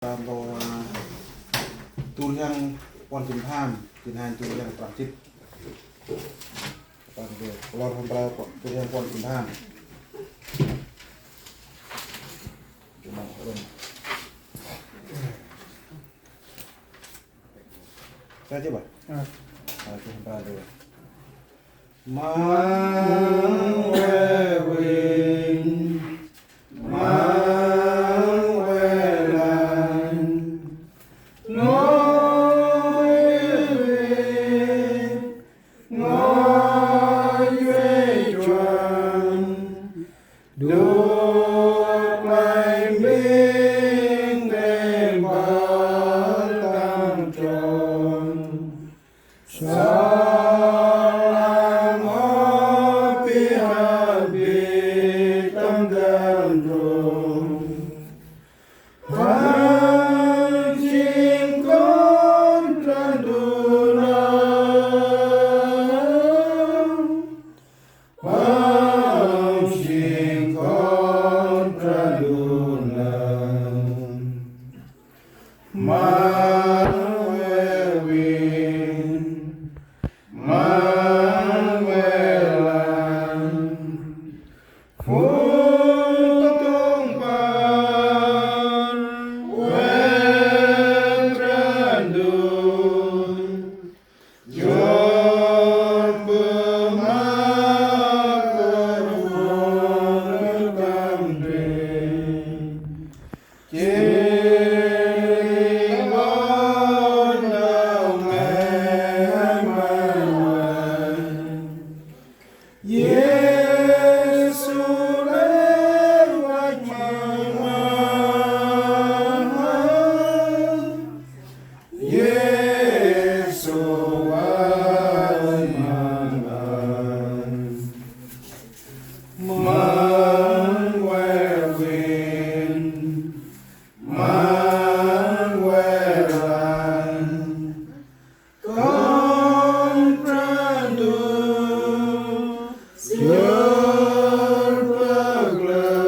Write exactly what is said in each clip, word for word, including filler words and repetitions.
Tâm tô, a, du rhiăng puăn jât pham, jât pham du rhiăng prăm jât. Tâm tô, lor hăn prao puăn, du rhiăng puăn jât pham. Jât pham. Sa jât pham. A. A, jât pham. Măng we win, măng we lan, ngơi win, ngơi we chuan, du klei mbing đêng băl tâm trôm. Sa lam hŏ bi hăt bi tâm dơm trôm. Păng jêng kon Brah Ndu nơm. Păng jêng kon Brah Ndu nơm. Măng we win, măng we lan, phung tông păn we Brah Ndu. Jor bơh ma kơr phung tâm trê. Jêh ri kon nau Emmanuel. Yêsu lĕ vach ma Yêsu vach ma. Măng we win, măng we lan, kon Brah Ndu, jor bơh lăng.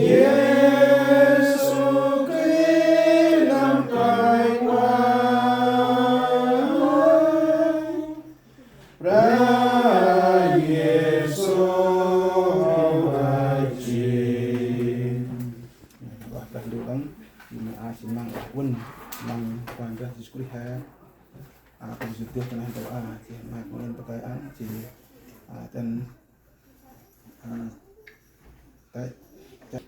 Yêsu Krist nơm Tay Ngai. Brah Yêsu Brah jêng. Wah, Brah Ndu đăng, i ma a jêng măng wah vân, măng Kôranh Brah Yêsu Krist he. A, kâo sĭt deh ta neh ntu a, jêng ma kâo ngăn ta kai a, jêng, a, tăn, a, tay, tay.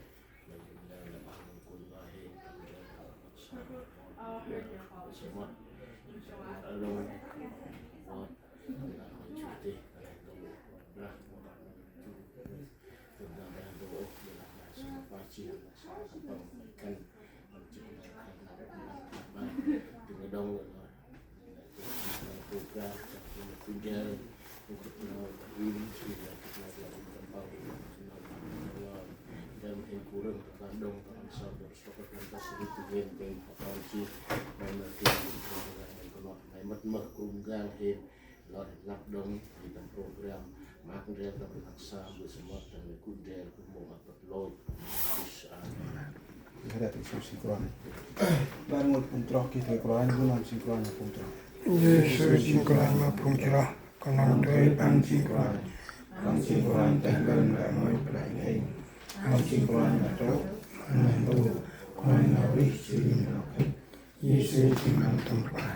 Lor năp đŏng, i tâm program, mâk ndrel tâm rnăk sa, mbơh samơ̆ tâm gŭ ndrel, gŭ mông ăp ăp lôch. Amen. Hơrĕt Yêsu jêng Kôranh. Bar ngôch phung chroh geh ta Kôranh, gŭ nơm jêng Kôranh ma phung chroh. Yêsu jêng Kôranh ma phung chroh, knŏng dơi Păng jêng Kôranh. Păng jêng Kôranh têh lơn bar ngôch play ngêng. Păng jêng Kôranh ma trôk, ma neh ntu, Kôranh nau rêh jêng nau khât. Yêsu jêng Nơm tâm rnăk.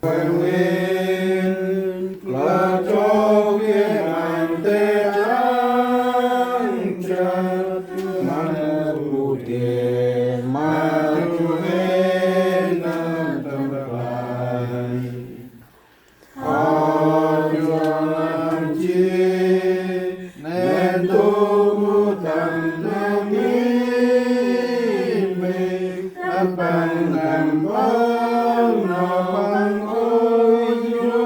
Wên, klach trôk geh ăn têh chang chăt, ma bu têh ma Kôranh nơm tâm rnăk. Hŏ jua nơm jêh, neh ntu bu tâm nơm ngih mih, ăp Păng tâm ban nơm Păng ôi jua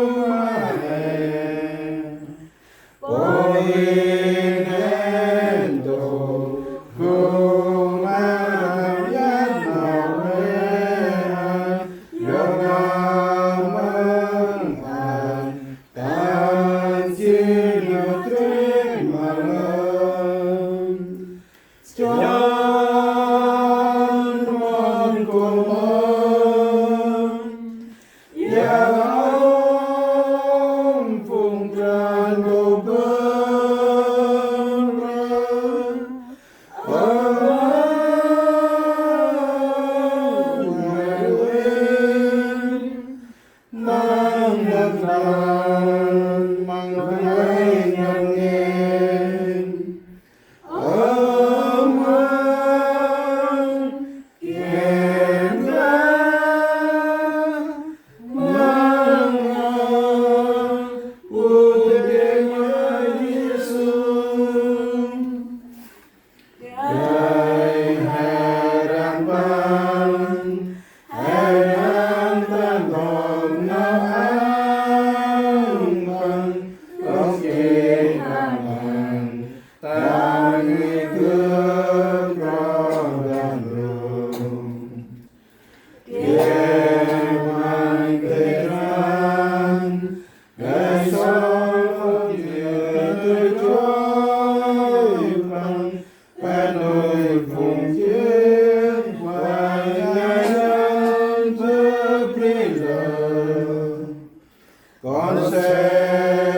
Kon se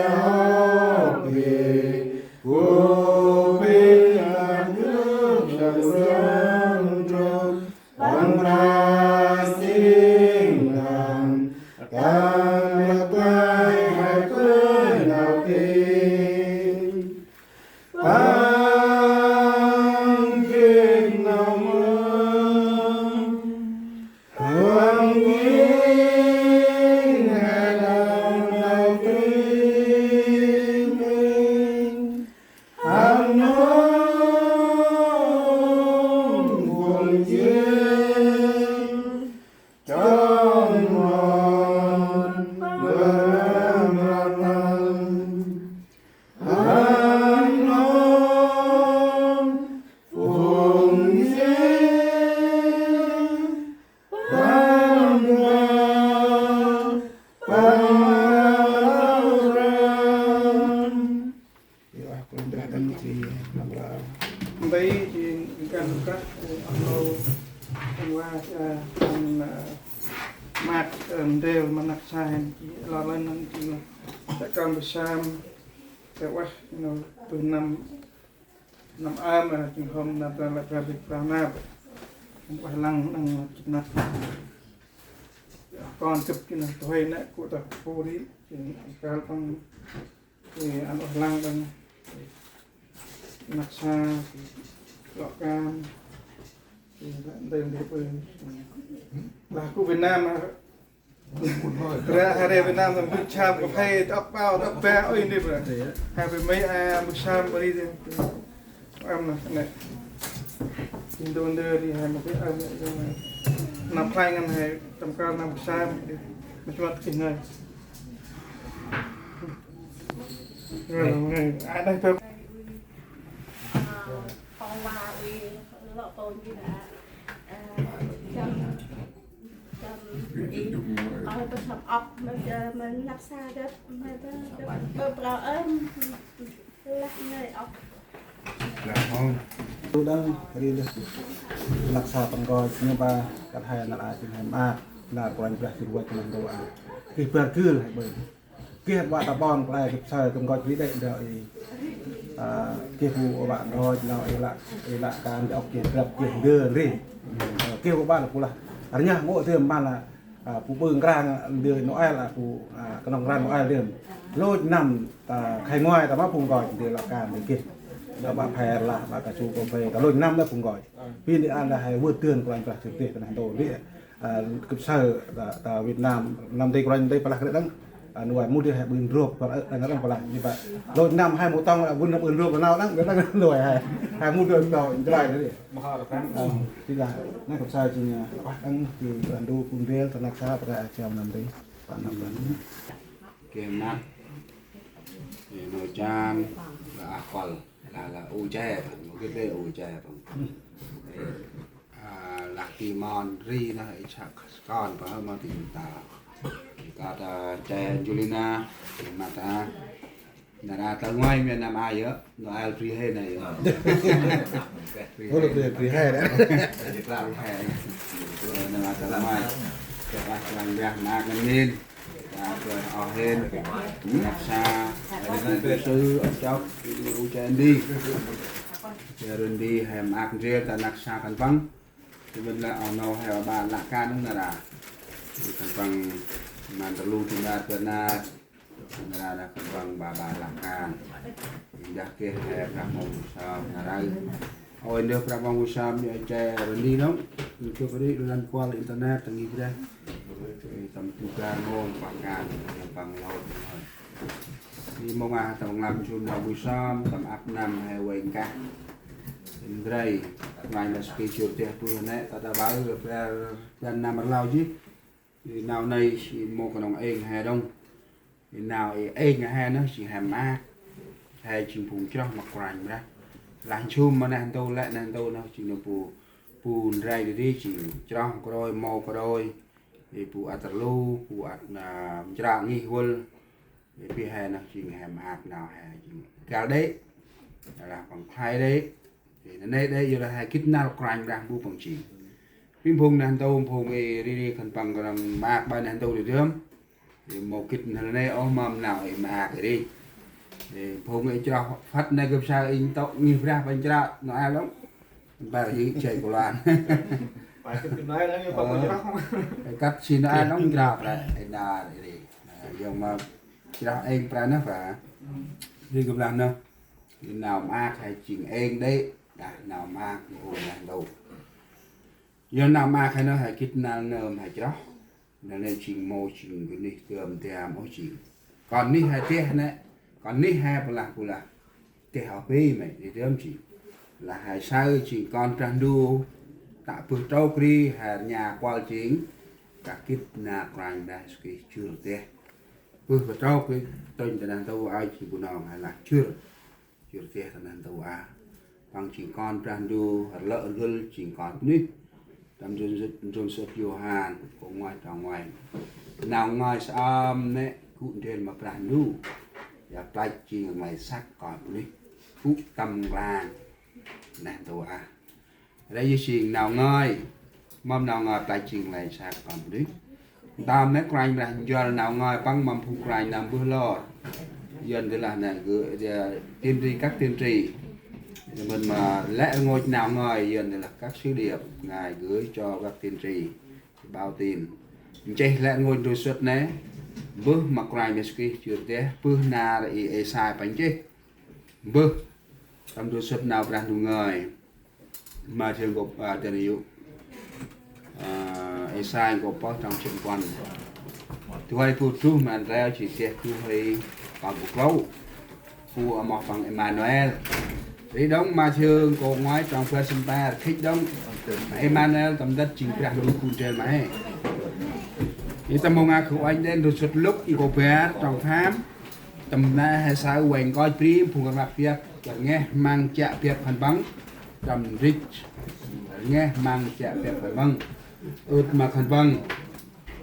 hŏ bê, gŭ bê năp nơm săk sơm trôk, păng mra sĭn nơm, tâm rklaih he kơl nau tih. Păng gĭt nau mơm, păng gĭt he đaŏ nau tih mĭn, hăn nơm phung jêng, chon mon mra mra mra. Nti jêng ngăn kah ơ, ăn wa, ơ, ăn, ơ, mak, ơ, ndrel ma năk sa hên, jêng lor lơn năn jêng, ta kan bi sam, ta ueh, you know, bơh năm, năm ơm, ơ, jêng hôm năm ta lăp rap rik prao năp, ueh lăng, năng jêng năk. Kon gâp jêng năk, tuê nĕ, gŭ ta pô ri, jêng kal păng, jêng ăn ueh lăng păng, năk sa, lŏ kan, jêng ndrel ndrel pơ. Lah gŭ Việt Nam, ra, ha re Việt Nam, ta mbơ̆ cham cà phê, ta ăp bao, ta ăp ba, ôi, ndrel pơ. Ha, bê mây, a, mbơ̆ cham, bê ri, Ơm nă, nĕ. Jêng ndơ ndơ ri he ma bê ơm nĕ, jêng nă. Năp khlay ngăn he, tâm kal năp sa, ma chuat kih ngơi. Ngơi, ngơi. Ai đây bê. Ơ, phong hoa uy, lŏ tôn jêng nă. Ơ, jăm, jăm i, ơ, bê sâm ŏk, ma, ma năp sa, bê, ma, bê, bê, bê prao ơm. Lah ngai ŏk. Lah hông. Tu đăng ri leh. Năk sa păng nkoch, ñu ba kăt he năr a jêng he maak, năr Kôranh Brah jêng văch năr ndô a. Geh bar gưl he ƀơ̆. Geh ƀă ta ƀon klei geh saơ geh nkoch ri đê̆ ndơ i. A, geh bu ƀă nkoch nau i lă, i lă kan dê ŏk geh drăp geh ndơ ri. Geh bu ƀă lah bu lah. Rnhah ngô̆ dơm ma lah. A, bu ƀư nkrang ndơ Noel, a, bu, a, knŏng nkrang Noel dơm. Lôch năm ta khay ngoai ta ma bu nkoch ndơ lŏ kan ndơ geh. Ndơ ƀă pher lah, ƀă kasu, cà phê, ta lôch năm ta bu nkoch. Bi ndơ ăn ta he vưt dơn Kôranh Brah jêh deh ta neh ntu ndơ. A, gâp saơ ta, ta Việt Nam, năm ndơ Kôranh ndơ plah kơ đăng. A, nuai mŭt dê he ƀư ndrôp, plah, ơ, đăng đăng plah, ndơ ƀă. Lôch năm he mâu tŏng, a, vưn năm ƀư ndrôp nau đăng, đăng nuai he. He mŭt dơn ta, jrai ndơ. Ơ, jêng lah, nă gâp saơ jêng, ơ, ueh đăng, jêng, ơ, ndô phung ndrel, ta năk sa, ta, ơ, jăm năm ri, ta năp đăng. Geh măt, geh nau chan, lah a kol, lah, lah u che, păng, mâu geh bê u che, păng. Ơ, lah ti mon ri nă, i chak kon, păng, mâu ti ta. Kơt, ơ, che Angelina, geh măt ta. Năr a tơl ngoai miên năm a yơh, Noel bri he nă yơh. Ơ, bri he. Ơ, bri, bri he nă. Bri he. Ơ, năm a tơl ngoai. Kơt lah Kôranh Brah maak ngăn ngên. Ta kơt oh hên. Năk sa. Ơ, bri sư, ơ, chok. Ơ, u che Andy. Che Andy he maak ndrel ta năk sa khân păng. Ti mĭn lah oh nô he ƀă lă kan năr a. Khân păng măn ta lu ti năr bơh năr. Năr a nă khân păng ƀă ƀă lă kan. Dah geh he prăp mâu bu sơm năr a. Ôi ndơ prăp mâu bu sơm, ơ, che Andy nŏng. Ndơ kơ bri lăn kual internet ta ngih brah. Ơ, tâm tu kan mâu pah kan, khân păng lôch. Ơ, mâu ma tâm ngăn jum nau bu sơm, tâm ăp năm he vay nkah. Ndrel, ngai ma ski jur deh bu nĕ, ta ta ƀă, ơ, ƀă năm rlau jêh. Ơ, nau nây, ơ, mâu knŏng êng he đŏng. Ơ, nau êng he nơh, jêng he maak. He jêng phung chroh ma Kôranh Brah. Lah jum ma neh ntu lĕ, neh ntu nơh, jêng nơh bu, bu ndrel dadê, jêng chroh krôi, mâu krôi. Ơ, bu ăt rlu, bu ăt, ơ, mchra ngih vâl. Ơ, bi he nơh jêng he maak nau he jêng. kal đê, lah păng khlay đê. Ri nanê̆ đê, yor lah he gĭt năl Kôranh Brah mbu păng jêng. Ri phung neh ntu, phung ê ri ri khân păng kơnơ̆ng maak ƀă neh ntu ri dơm. Ri mâu gĭt năl nanê̆ ôh, mâm nau ê maak ri. Ri phung ê chroh phăt nê gâp saơ ê ntŭk ngih brah ƀă chroh nau a lŏng. Bar hi jay kôlan. Kăt si nau a lŏng chroh brah ê nar ri. Yor ma chroh êng brah nơh brah. Ri gâp lah nơh. Ri nau maak he jêng êng đê, đah nau maak mâu ôh neh ntu. Yor nau maak he nơh he gĭt năl nơm he chroh. Năl nê jêng mâu jêng bunuyh dơm dam ôh jêng. Kon nuyh he deh nê, kon nuyh he bu lah bu lah. Deh oh bê may, nuyh dơm jêng. Lah he saơ jêng kon Brah Ndu, tă bơh trôk ri, he rnha kuăl jêng, kah gĭt năl Kôranh Brah Yêsu Krist jŭr deh. Bơh trôk ri, tŭnh ta neh ntu aơ jêng bu nong he lah jŭr. Jŭr deh ta neh ntu a. Păng jêng kon Brah Ndu, rlơ̆ rgâl jêng kon bunuyh. Tâm ndrôm sŭt, ndrôm sŭt Yôhan, nkô̆ ngoai trong ngoai. Nau ngơi saơm nê gŭ ndrel ma Brah Ndu. Yor plăch jêng nglay săk kon bunuyh. Gŭ tâm nklang neh ntu a. Ri yơ jêng nau ngơi, mâm nau ngơi plăch jêng nglay săk kon bunuyh. Ntơm nê Kôranh Brah njuăl nau ngơi păng mâm phung kôranh nơm mbơh lor. Yuăn dơlah nê gơ, ơ, tiên tri, các tiên tri. Ri mĭn ma lĕ rngôch nau ngơi, Yuăn dơlah các sứ điệp, Ngài gửi cho các tiên tri, báo tin. Nchih lĕ rngôch ndrôm sŭt nê, mbơh ma Kôranh Yêsu Krist jŭr deh, bơh nar i Êsai păng nchih. Mbơh, tâm ndrôm sŭt nau Brah Ndu ngơi. Mathiơ nkô̆, a, dăn yŭ. A, Êsai nkô̆ pơh trong jê̆t puăn. Du huê bu truh ma ndrel jêh deh du huê păng bu klâu. Bu amoh păng Êmanuel. Ri đŏng Mathiơ nkô̆ ngoai trong bar sĭn bar. Khĭch đŏng Êmanuel tâm ntât jêng Brah Ndu gŭ ndrel ma he. Ri tâm mông a khư uănh đen ndrôm sŭt Luk nkô̆ bar trong pham. Tâm nê he saơ vay nkoch bri phung rnglăp biăp, rngeh măng chiă biăp khân păng. Tâm rêch, rngeh măng chiă biăp khân păng. Ơt ma khân păng.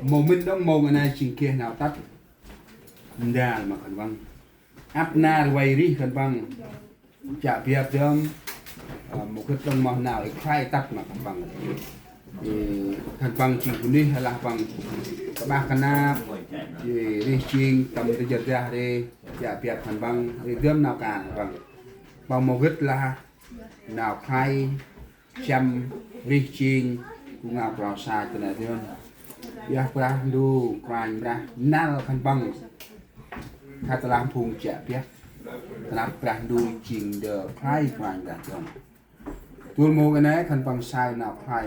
Mâu mĭn đŏng mông a nê jêng geh nau tât ndal ma khân păng. Ăp nar vay rêh khân păng. Chiă biăp dơm, ơ, mâu gĭt đŏng moh nau i khlay tât ma khân păng. Ri khân păng jêng bunuyh lah păng kƀah knap, ri rêh jêng tâm ta jêr dah ri, chiă biăp khân păng, ri dơm nau kan khân păng. Păng mâu gĭt lah nau khlay, siăm, rêh jêng, gŭ ngao klâu sa ta nê dơm. Yor Brah Ndu, Kôranh Brah, năl khân păng. Khât lah phung chiă biăp. Ta năp Brah Ndu jêng ndơ khlay Kôranh Brah dơm. Dôl mông a nê khân păng saơ nau khlay